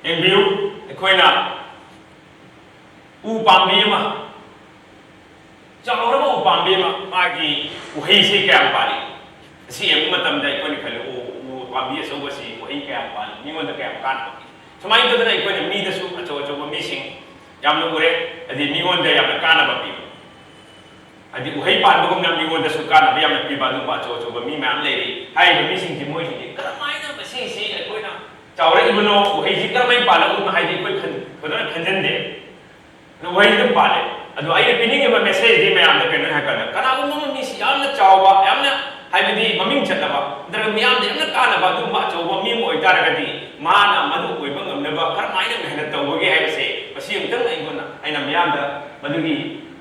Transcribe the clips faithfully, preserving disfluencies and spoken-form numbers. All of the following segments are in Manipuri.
ꯌꯦꯡꯕꯤꯌꯨ, ꯑꯩꯈꯣꯏꯅ ꯎ ꯄꯥꯝꯕꯤ ꯑꯃ, ꯆꯥꯎꯔꯕ ꯎ ꯄꯥꯝꯕꯤ ꯑꯃ, ꯃꯥꯒꯤ ꯎꯍꯩꯁꯤ ꯀꯌꯥꯝ ꯄꯥꯜꯂꯤ? ꯑꯁꯤ ꯌꯦꯡꯕ ꯃꯇꯝꯗ ꯑꯩꯈꯣꯏꯅ ꯈꯜꯂꯤ, "ꯎ, ꯎ ꯄꯥꯝꯕꯤ ꯑꯆꯧꯕꯁꯤ ꯎꯍꯩ ꯀꯌꯥꯝ ꯄꯥꯜꯂꯤ? ꯃꯤꯉꯣꯟꯗ ꯀꯌꯥꯝ ꯀꯥꯟꯅꯕ ꯄꯤ?" ꯁꯨꯃꯥꯏꯅ ꯇꯧꯗꯅ ꯑꯩꯈꯣꯏꯅ ꯃꯤꯗꯁꯨ ꯑꯆꯧ ꯑꯆꯧꯕ ꯃꯤꯁꯤꯡ ꯌꯥꯝꯅ ꯎꯔꯦ, ꯍꯥꯏꯗꯤ ꯃꯤꯉꯣꯟꯗ ꯌꯥꯝꯅ ꯀꯥꯟꯅꯕ ꯄꯤꯕ, ꯍꯥꯏꯗꯤ ꯎꯍꯩ ꯄꯥꯟꯕꯒꯨꯝꯅ ꯃꯤꯉꯣꯟꯗꯁꯨ ꯀꯥꯟꯅꯕ ꯌꯥꯝꯅ ꯄꯤꯕ ꯑꯗꯨꯒꯨꯝꯕ ꯑꯆꯧ ꯑꯆꯧꯕ ꯃꯤ ꯃꯌꯥꯝ ꯂꯩꯔꯤ꯫ ꯍꯥꯏꯔꯤꯕ ꯃꯤꯁꯤꯡꯁꯤ, ꯃꯣꯏꯁꯤꯡꯁꯤ ꯀꯔꯝꯍꯥꯏꯅ ꯃꯁꯤꯁꯤ ꯑꯩꯈꯣꯏꯅ ꯆꯥꯎꯔꯛꯏꯕꯅꯣ, ꯎꯍꯩꯁꯤ ꯀꯔꯝꯍꯥꯏꯅ ꯄꯥꯜꯂꯛꯎꯅꯣ ꯍꯥꯏꯗꯤ ꯑꯩꯈꯣꯏ ꯈꯟ-, ꯐꯖꯅ ꯈꯟꯖꯟꯗꯦ꯫ ꯑꯗꯨ ꯋꯥꯍꯩꯗꯨ ꯄꯥꯜꯂꯦ꯫ ꯑꯗꯨ ꯑꯩꯅ ꯄꯤꯅꯤꯡꯉꯤꯕ message ꯗꯤ ꯃꯌꯥꯝꯗ ꯀꯩꯅꯣ ꯍꯥꯏ ꯀꯥꯟꯗ, ꯀꯅꯥꯒꯨꯝꯕ ꯑꯃ ꯃꯤꯁꯤ ꯌꯥꯝꯅ ꯆꯥꯎꯕ, ꯌꯥꯝꯅ, ꯍꯥꯏꯕꯗꯤ, ꯃꯃꯤꯡ ꯆꯠꯂꯕ ꯅꯠꯇ꯭ꯔꯒ ꯃꯤꯌꯥꯝꯗ ꯌꯥꯝꯅ ꯀꯥꯟꯅꯕ ꯑꯗꯨꯒꯨꯝꯕ ꯑꯆꯧꯕ ꯃꯤ ꯑꯃ ꯑꯣꯏꯇꯥꯔꯒꯗꯤ, ꯃꯥꯅ ꯃꯗꯨ ꯑꯣꯏꯕ ꯉꯝꯅꯕ ꯀꯔꯝꯍꯥꯏꯅ ꯃꯦꯍꯅꯠ ꯇꯧꯕꯒꯦ ꯍꯥꯏꯕꯁꯦ, ꯃꯁꯤ ꯑꯃꯨꯛꯇꯪ ꯑꯩꯉꯣꯟꯗ, ꯑꯩꯅ ꯃꯤꯌꯥꯝꯗ ꯃꯗꯨꯒꯤ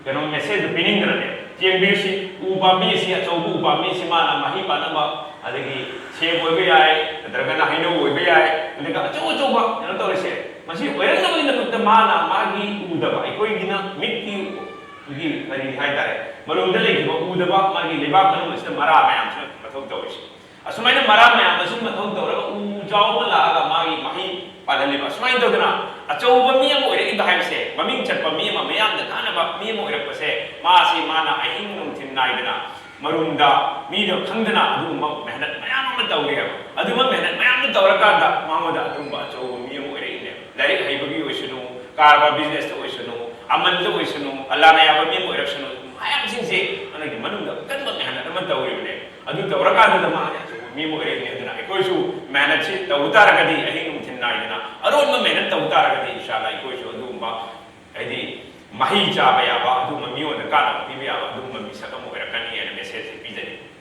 ꯀꯩꯅꯣ message ꯗꯨ ꯄꯤꯅꯤꯡꯗꯅꯅꯦ꯫ ꯌꯦꯡꯕꯤꯌꯨꯁꯤ, ꯎ ꯄꯥꯝꯕꯤ ꯑꯁꯤ, ꯑꯆꯧꯕ ꯎ ꯄꯥꯝꯕꯤ ꯑꯁꯤ ꯃꯥꯅ ꯃꯍꯩ ꯄꯥꯟꯅꯕ, ꯑꯗꯒꯤ ꯁꯦꯝ ꯑꯣꯏꯕ ꯌꯥꯏ, ꯅꯠꯇ꯭ꯔꯒꯅ ꯍꯩꯅꯧ ꯑꯣꯏꯕ ꯌꯥꯏ, ꯑꯗꯨꯒ ꯑꯆꯧ ꯑꯆꯧꯕ ꯀꯩꯅꯣ ꯇꯧꯔꯤꯁꯦ, ꯃꯁꯤ ꯑꯣꯏꯔꯛꯅꯕꯒꯤꯗꯃꯛꯇ ꯃꯥꯅ ꯃꯥꯒꯤ ꯎꯗꯕ, ꯑꯩꯈꯣꯏꯒꯤꯅ ꯃꯤꯠꯀꯤ, ꯑꯩꯈꯣꯏꯒꯤ ꯀꯔꯤ ꯍꯥꯏꯇꯥꯔꯦ, ꯃꯔꯨꯝꯗ ꯂꯩꯈꯤꯕ ꯎꯗꯕ ꯃꯥꯒꯤ ꯂꯩꯕꯥꯛ ꯃꯅꯨꯡ ꯑꯁꯤꯗ ꯃꯔꯥ ꯃꯌꯥꯝꯁꯤꯅ ꯃꯊꯧ ꯇꯧꯔꯤꯁꯦ꯫ ꯑꯁꯨꯃꯥꯏꯅ ꯃꯔꯥ ꯃꯌꯥꯝ ꯑꯁꯤꯅ ꯃꯊꯧ ꯇꯧꯔꯒ ꯎ ꯆꯥꯎ ꯑꯃ ꯂꯥꯛꯑꯒ ꯃꯥꯒꯤ ꯃꯍꯩ ꯄꯥꯜꯍꯜꯂꯤꯕ꯫ ꯑꯁꯨꯃꯥꯏꯅ ꯇꯧꯗꯅ ꯑꯆꯧꯕ ꯃꯤ ꯑꯃ ꯑꯣꯏꯔꯛꯏꯕ ꯍꯥꯏꯕꯁꯦ, ꯃꯃꯤꯡ ꯆꯠꯄ ꯃꯤ ꯑꯃ, ꯃꯤꯌꯥꯝꯗ ꯀꯥꯟꯅꯕ ꯃꯤ ꯑꯃ ꯑꯣꯏꯔꯛꯄꯁꯦ, ꯃꯥꯁꯤ ꯃꯥꯅ ꯑꯍꯤꯡ ꯅꯨꯡꯊꯤꯜ ꯅꯥꯏꯗꯅ ꯃꯔꯨꯝꯗ ꯃꯤꯅ ꯈꯪꯗꯅ ꯑꯗꯨꯒꯨꯝꯕ ꯃꯦꯍꯅꯠ ꯃꯌꯥꯝ ꯑꯃ ꯇꯧꯔꯤ ꯍꯥꯏꯕ꯫ ꯑꯗꯨꯒꯨꯝꯕ ꯃꯦꯍꯅꯠ ꯃꯌꯥꯝ ꯑꯃ ꯇꯧꯔꯀꯥꯟꯗ ꯃꯉꯣꯟꯗ ꯑꯗꯨꯒꯨꯝꯕ ꯑꯆꯧꯕ ꯃꯤ ꯑꯃ ꯑꯣꯏꯔꯛꯏꯅꯦꯕ꯫ ꯂꯥꯏꯔꯤꯛ ꯍꯩꯕꯒꯤ ꯑꯣꯏꯁꯅꯨ, ꯀꯔꯕꯥꯔ business ꯇ ꯑꯣꯏꯁꯅꯨ, ꯑꯃꯟꯗ ꯑꯣꯏꯁꯅꯨ, ꯑꯜꯂꯥꯅ ꯌꯥꯕ ꯃꯤ ꯑꯃ ꯑꯣꯏꯔꯛꯁꯅꯨ, ꯃꯌꯥꯝꯁꯤꯡꯁꯦ ꯃꯥꯒꯤ ꯃꯅꯨꯡꯗ ꯑꯀꯟꯕ ꯃꯦꯍꯅꯠ ꯑꯃ ꯇꯧꯔꯤꯕꯅꯦ꯫ ꯑꯗꯨ ꯇꯧꯔꯀꯥꯟꯗꯨꯗ ꯃꯥ ꯑꯆꯧꯕ ꯃꯤ ꯑꯃ ꯑꯣꯏꯔꯛꯏꯅꯦ꯫ ꯑꯗꯨꯅ ꯑꯩꯈꯣꯏꯁꯨ ꯃꯦꯍꯅꯠꯁꯤ ꯇꯧꯕ ꯇꯥꯔꯒꯗꯤ, ꯑꯍꯤꯡ ꯅꯨꯡꯊꯤꯜ ꯅꯥꯏꯗꯅ ꯑꯔꯣꯟꯕ ꯃꯦꯍꯅꯠ ꯇꯧꯕ ꯇꯥꯔꯒꯗꯤ, ꯏꯟꯁꯥ ꯑꯜꯂꯥ ꯑꯩꯈꯣꯏꯁꯨ ꯑꯗꯨꯒꯨꯝꯕ, ꯍꯥꯏꯗꯤ, ꯃꯍꯩ ꯆꯥꯕ ꯌꯥꯕ ꯑꯗꯨꯒꯨꯝꯕ, ꯃꯤꯉꯣꯟꯗ ꯀꯥꯟꯅꯕ ꯄꯤꯕ ꯌꯥꯕ ꯑꯗꯨꯒꯨꯝꯕ ꯃꯤꯁꯛ ꯑꯃ ꯑꯣꯏꯔꯛꯀꯅꯤ ꯍꯥꯏꯅ message ꯁꯦ ꯄꯤꯖꯅꯤꯡꯏ꯫